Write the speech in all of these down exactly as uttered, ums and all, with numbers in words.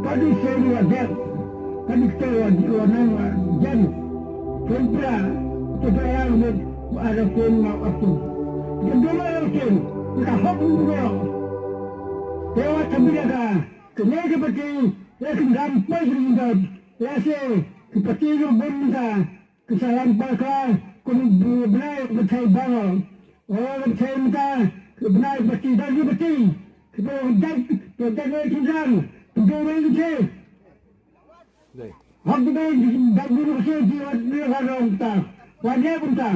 Padi sen wa dep, padi kte wa wa nang wa jan. Tempra, tempra yang mit wa ada sen ma asu. Tempra yang sen, ka hok ni bro. Tewa tabila ka, kene ke pati, ya kin ram pas rin dot, ya se, ke pati yo bom ka, Ki sa lam paka kum bnai bthai bang. O bthai mta bnai bati dan bati. Ki pong dak to dak ne ki jang. Ki do ne ki. Hak de dak ni ki ji wat ni ka rong ta. Wa ne kum ta.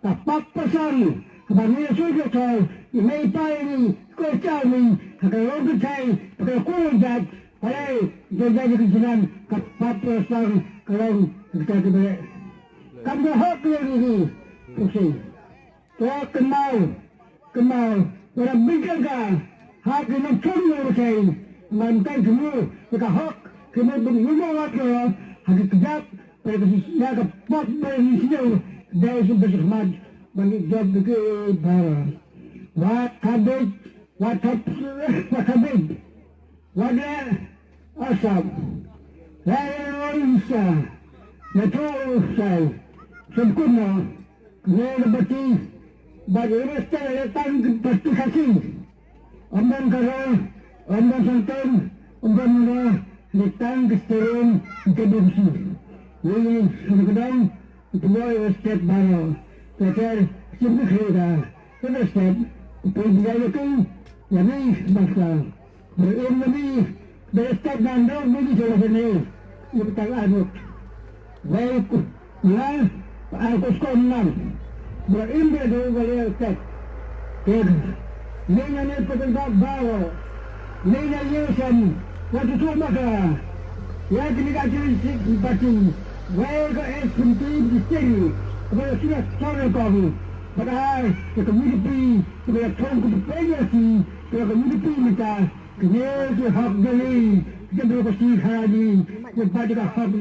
Ta pak pasang. Ka ba ne su de to. Ni mai pai ni ko chau ni. Ka rong bthai. Ka ko dak. Hale, jaja ki jinan ka pap sang ka long kita ki bere. Kam da hok ki ni ni. Pusi. To kemau, kemau. Ora bingkang ka. Ha ki nang chung ni utai. Man kai kemu. Ka hok. Kemu bing ni mo wat ko. Ha ki kejap. Pada ka sisi ya ka pap pada ni sini. Dai su besuk mat. Bang jab ki bar. Wat habis. Wat hab. Wat habis. Wada asap. Raya Isa. Nato sai. Sempurna. Kena bati. Bagi resta datang ke pasti kasih. Amban karo. Amban santan. Amban mura. Datang ke sterung. Ke bungsi. Ini sudah kedai. Kedua step baru. Keter. Sempurna. Kedua step. Pergi jalan ke. Jadi bangsa. Berim nabi, berestet nan dong nabi sala sene. Yu tang anut. Wei ku, na, pa aku skon nan. Berim be do berestet. Kek. Nina ne petan bak bawa. Nina yesen. Watu tu maka. Ya kini ka ciri si pati. Wei ko es kunti di sini. Kepada sila sore kong. Padahal ke community. Kepada tong kepada si. Kepada community mereka. Kene ki hok jong ngi, ki demokrasi ha ngi, ki ba ki hok